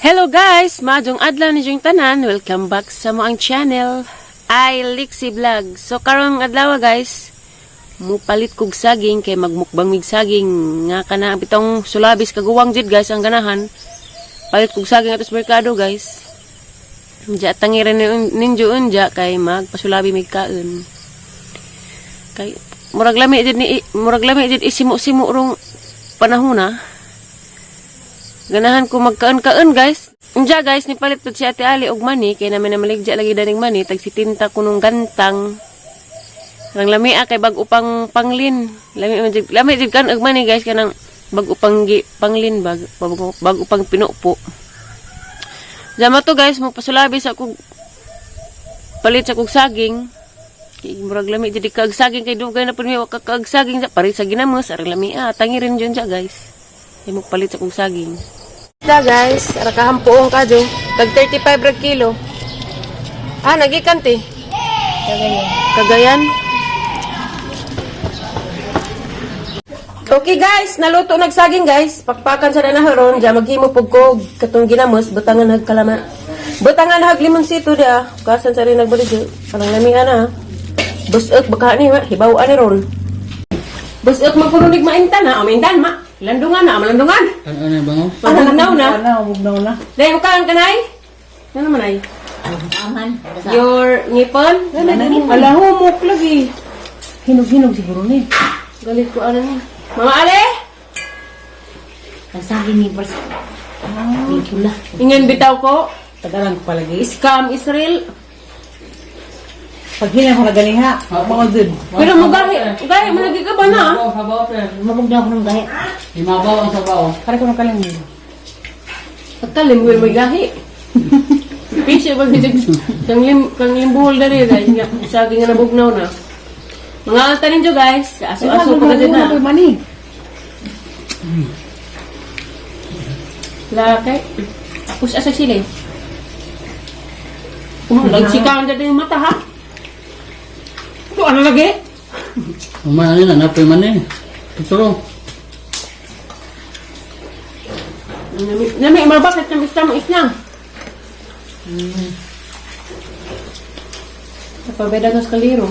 Hello guys! Maayong adlaw ninyong tanan. Welcome back sa among channel, I Lixie Vlog. So karong adlaw, guys, mupalit kog saging kay magmukbang mig saging nga kana bitong sulabis kaguwang jud, guys, ang ganahan. Palit kog saging ato sa merkado, guys. Unja tangiran ninyo unja kay magpasulabi mig kaon. Kay murag lami jud ni, murag lami jud isimo-simo rong panahon na. Ganahan ko magkaon-kaon, guys. Unja guys, nipalit pud si Ate Ali og mani kay namin na maligya lagi daning mani tag 70 kunong gantang. Rang lami kay bag-o pang panglin. Lami man jud, lami jud kan og mani, guys, kanang bag-o pang gi, panglin bag bago, bag-o pang pinupo. Jama to guys, mo pasulabi sa kog palit sa kog saging. Kay murag lami jud kag saging kay dugay na pud mi wa ka kag saging sa palit sa ginamos arang lami tangi rin jud siya, guys. Kay mo palit sa kog saging. Da guys, ara ka hampuong kadyo. Tag 35 ra kilo. Ah, nagikan ti. Cagayan. Cagayan. Okay guys, naluto nagsaging, guys. Pakpakan sa na ron, diya maghimo pug ko katong ginamos, butangan hag kalama. Butangan hag limonsito dia. Kasan sa rin nagbaligyo. Parang lami ana. Busok baka ni ma, hibaw ani ron. Busok magpurunig maintan ha, maintan ma. Landungan na, malandungan. Ano ano bango? Mabugnaw na. Ano, bugnaw na. Dahil mukaan ka na? Ano naman ay? Aman. Your ngipon? Ala, humok lagi. Hinog-hinog siguro ni. Galit ko ano ni. Mama Ale! Ang sabi ni Pers. Pula. Ingan bitaw ko. Tagalan ko palagi. Scam Israel. Pag hinang ko na galing ha. Mga dun. Pero mugahi, mugahi mo lagi ka ba na? Sabaw, sabaw, pre. Mabugnaw ko ng gahi. Imabaw ang sabaw. Pare ko ng kaling. Pagkalim, mo gahi. Pisyo ba kang lim kang limbuhol dali, guys, nga saging nga nabugnaw na. Mga altanin nyo, guys, aso-aso pa ka na. Mani. Lakay. Tapos asa sila eh. Nagsikaw dyan yung mata ha. Ito ano lagi? Umay ano na, napoy man eh. Tuturo. Nami, nami mabakit na isda mo isna. Napabeda ng kaliro.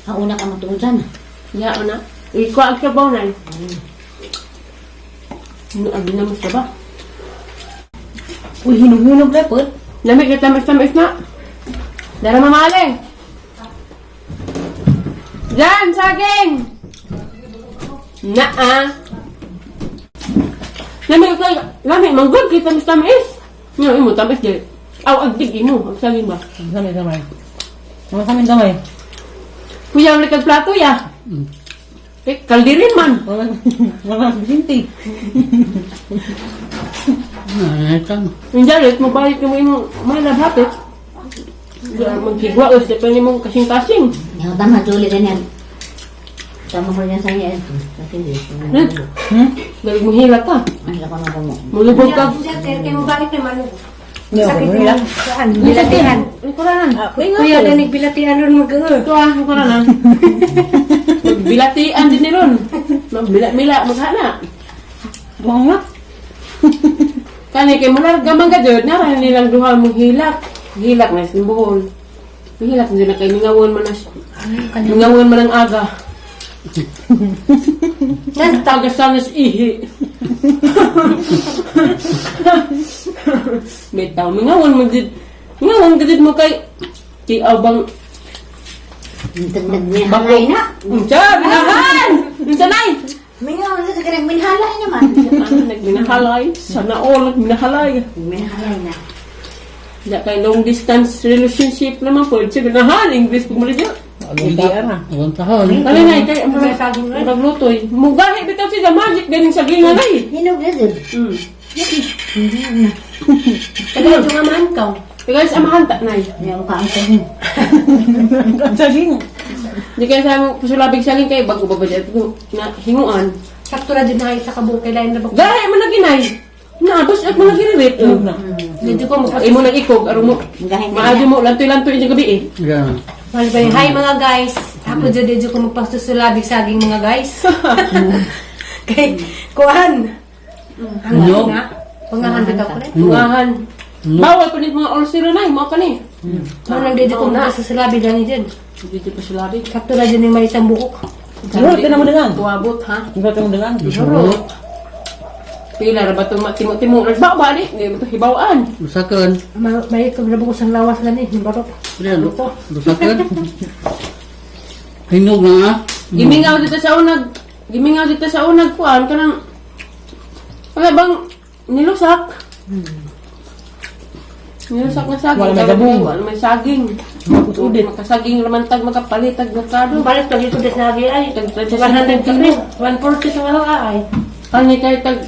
Ang una ka matuon. Ya, una. Ikaw ang sabaw na. Ano, abi na mas ba? Uy, hinog-hinog na po. Nami ka tamis tamis na. Dara mamali. Yan, saging! Naa. Lami kay lami manggod kay tamis tamis. Nga imo tamis di. Aw agdig imo, ang saging ba? Gamay, gamay. Mga kami gamay. Kuya ulit kag plato ya. Eh, kaldirin man. Wala, wala bisinti. Ay, kan. Yung jalit, mo balik mo imong may hapit. Maghigwa o sa pa nimong kasing-kasing. Yung tama, juli ganyan. Tama ko niya sa iya. Kasi hindi. Hmm? Galing mo hila ka. Ang lako na mo. Mulubog ka. Hindi ako nila. Bilatihan. Lingkuranan. Kuya, danig bilatihan ron mag Ito ah, lingkuranan. Bilatian din ni ron. Magbila-bila, maghana. Buhang na. Kani kay mular gamang ka jud na nilang duha mong hilak. Hilak na sa buhol. Hilak na kay mingawon man na siya. Mingawon man ang aga. Tagasan na sa ihi. Bitaw, mingawon man jud. Mingawon ka jud mo kay kay abang Nagminhalay na. Unsa binahan. Unsa nay? Mingaw na sa kanang minhalay naman. Nagminahalay. Sana all nagminahalay. Minhalay na. Diya kay long distance relationship naman po. Siya ganahan, English po muna dyan. Agon tahon. Kali na, kay ang maglutoy. Mugahi bitaw siya magic ganing sa gingan ay. Hinog na dun. Tagal yung amahan ka. Guys, amahan ta nay. Hindi ako kaang saging. Ang saging. Di kaya sa among pasulabig saging kay bago ba ba dyan na hinguan. Sakto na dyan na isa ka buong kailangan na ba? Gahi man lagi nay. Na bus at mga giririt. Hinog na. Medyo ko mo. Imo nang ikog aron mo. Gahi na. Maadyo mo lantoy-lantoy yung gabi eh. Yeah. Hi mga guys. Ako dyan medyo ko magpasusulabig saging mga guys. Kay, kuhan. Ang Hinog. na. Pangahan bitaw ko rin. Tungahan. Bawal po ni mga ulcer na, mo ka ni. Mao nang dito ko na. sa sulabi gani dyan. Dito pa sila rin. Sakto na dyan yung may isang buhok. Siguro ka na mo dengan. Tuwabot ha. Siguro ka mo dengan. Surot. Pila ra ba itong timo-timo? Ba ba ni? Hindi ba ito hibawaan? Lusakan. May ito ko sa lawas gani, yung barok. Pila, lusakan. Hinog na ah. Gimingaw dito sa unag. Gimingaw dito sa unag kuan kanang wala bang nilusak? Nilusak na saging. Wala may gabong. Wala may saging. Udit. Makasaging ramantag makapalitag merkado. Ang palit pag ito des na ay. Tag 150, 140 sa mga ay. Ani kay tag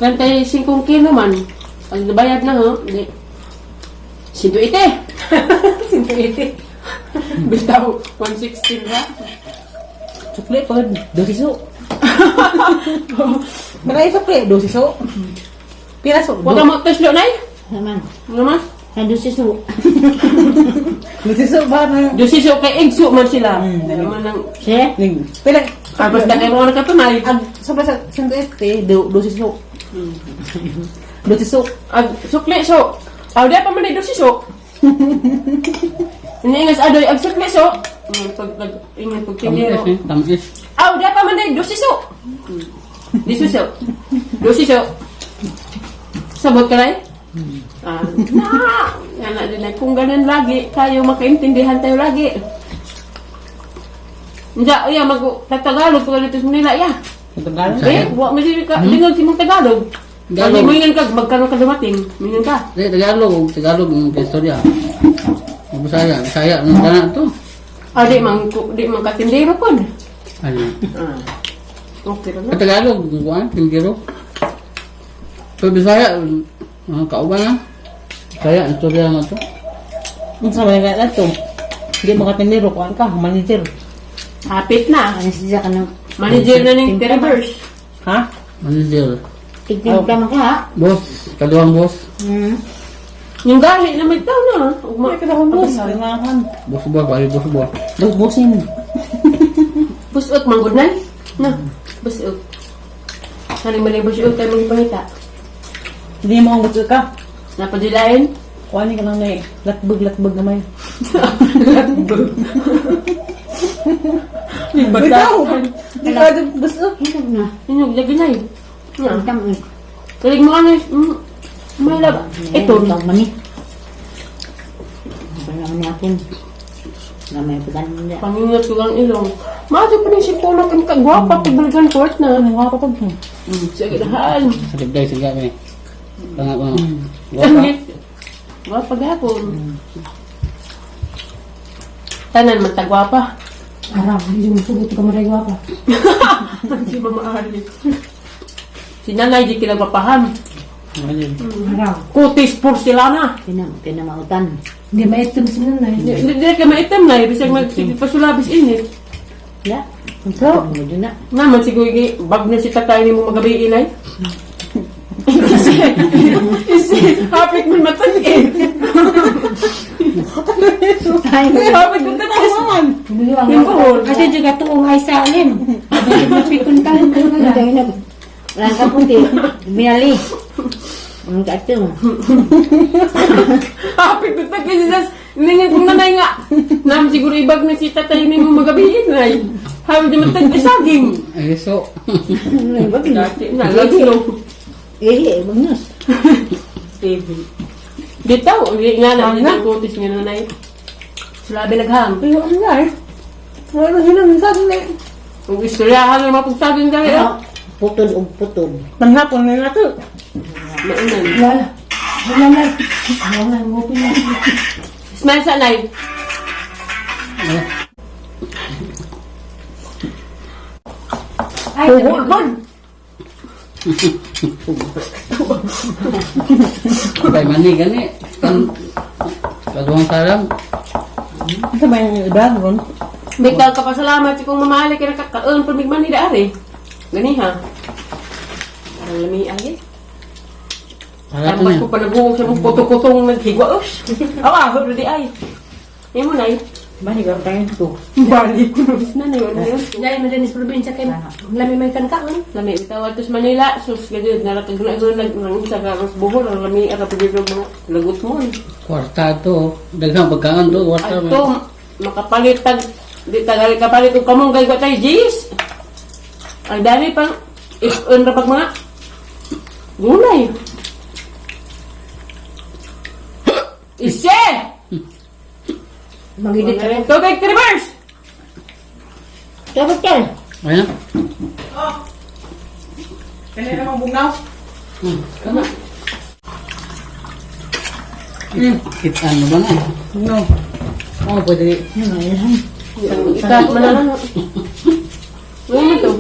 35 kilo man. Ang bayad na ho, di. 180. 180. Bitaw 116 ra. Sukli pa. Dosiso. Malay sukli. Dosiso. Pila so. Wa ka magtaslo nay? Naman. Ano man? Nandun si Su. Dosiso ba na? Diyos kay igso man sila. Ano man ang Siya? Ning. Pila. tapos na kayo mga nakatunay. Ang sobra sa 180, dosiso. Dosiso. Ag sukli so. Aw di pa man ay dosiso. Iniingas adoy ag sukli so. Ingan pag pag ingan pag tindero. Tamis eh. Tamis. Aw di pa man ay dosiso. Disiso. Dosiso. Sabot ka na Ah, na. Yan na din ay, kung ganun lagi, tayo makaintindihan tayo lagi. Hindi, iya, mag Tagalog ko dito sa Manila, iya. Tagalog. Eh, wa mo dili ka, lingog si mong Tagalog. Tagalog. Tagalog. Mo ka, magkano ka dumating? Mingan ka. Di, Tagalog. Tagalog ang istorya. Bisaya. Bisaya. Anong kana to? Ah, di man katindero pod. Ano? Ah. Okay ra na. Sa Tagalog, kuan, tindero. Pero Bisaya, kauban na. Bisaya, ang istorya nga to. Unsa man na to? Hindi mo katindero kuan ka, manager. Hapit na. Ano siya ka ng... Manager na ning Terabers. Ha? Manager. Tignan ka ha? Boss. Kaduhang boss. Yung gahi na may tao na. Ugma. Ay, kada kong boss. Lingahan. Boss ba? Bali boss ba? Boss bossin. Busot man gud nay. Na. Busot. Ano man yung busot tayo magpangita. Hindi mo ang gusto ka. Napadilain. Kuan ka lang na eh. Latbog, latbog gamay. Bata. Di ka gusto. Hinog na. Inyog lagi nay. Na. Ang tama. Kalig mo ano may lab. Ito. Ito. Mani. Wala man natin. Na may pagkain nila. Pangingat ko lang ilong. Maato pa rin si Polo kang kagwapa pag balikan court na. Ano nga pa pag. Sige dahan. Sa libday, sige kami. Tanga ko. Wapa. Gwapa gapon. Tanan man tagwapa. Araw, hindi mo sugot ka maray gwapa. Si Mama Ari. Si nanay di kinagwapaham. Manager. Araw. Kutis porcelana. Pinamautan. Hindi maitim si nanay. Di di ka maitim na. Bisag magpasulabis init. Ya. Ito. Mo dyan na. Naman siguro bag na si tatay ni mo magabi inay. Kasi, kasi, hapit man matangin. Ay, Hapit man matangin. Yung buhol. Kasi juga tuong ay sa alim. Mapikon ka. Hindi na. Wala ka puti. Binali. Ang katong. Hapit man matangin. Ningan kong nanay nga. Naman siguro ibag na si tatay ni mo magabi inay. Hapit man matangin. Saging. Ay, so. Dati na, laglo. Eh, bagnos. TV. Dito, hindi nga na, hindi kutis nga nanay. Sulabi naghang. Ay, ano nga eh. Wala hinang sa akin eh. Kung istoryahan na mapagsaging dahil. Ah, Putol og putol. Panghapon na nga to. Mainan. Wala. Wala na. Wala na. Ngopin na. Smile sa nay. Ay, Puhol man. Kay mani gani. Kan kaduhang salam. Ano ba yung iba ron? Bigtal ka pasalamat kung mamahali ka nakakaon pag migman ni daari. Gani ha. Parang lami ay. Harap Tambas na. ko pa naguog sa mong kuto-kutong naghigwa. Ush. Awa, di ay. Imo nay. Bani ka tayo to. Bali ko na ni wala yun. Dahil mo din sa probinsya kay lami may kankaon. Lami bitaw ato sa Manila, sus gajud naratag na ko nag nang sa karos Bohol ang lami ra pud mga lagot mo. Kwarta to. Daghang pagkaan to. Kwarta. Ato makapalit tag di tagali kapalit og kamunggay ko tay Jis. Ang dami pang if-on ra pag mga gulay. Ise! Mangidit ka rin. Tubig reverse! Dapat ka. Ayan. Kaya namang bugnaw. Tama. Kitaan mo ba na? Bugnaw. Oh, pwede. Ano ba yan? Ikat mo na lang. Ano to?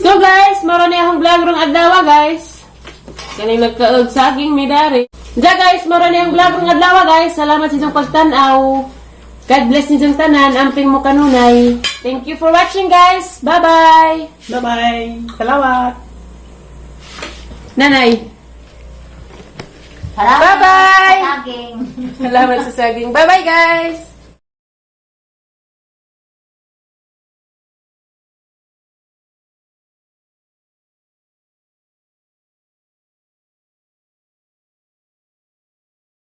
So guys, maro ni akong vlog rong adlaw, guys. Kaning nagkaog saging mi dari. Ja guys, maro ni ang vlog rong adlaw, guys. Salamat sa inyong pagtan-aw. God bless ninyong tanan. Amping mo kanunay. Thank you for watching, guys. Bye-bye. Bye-bye. Salamat. Nanay. Salamat Bye-bye. sa saging. Salamat sa saging. Bye-bye, guys.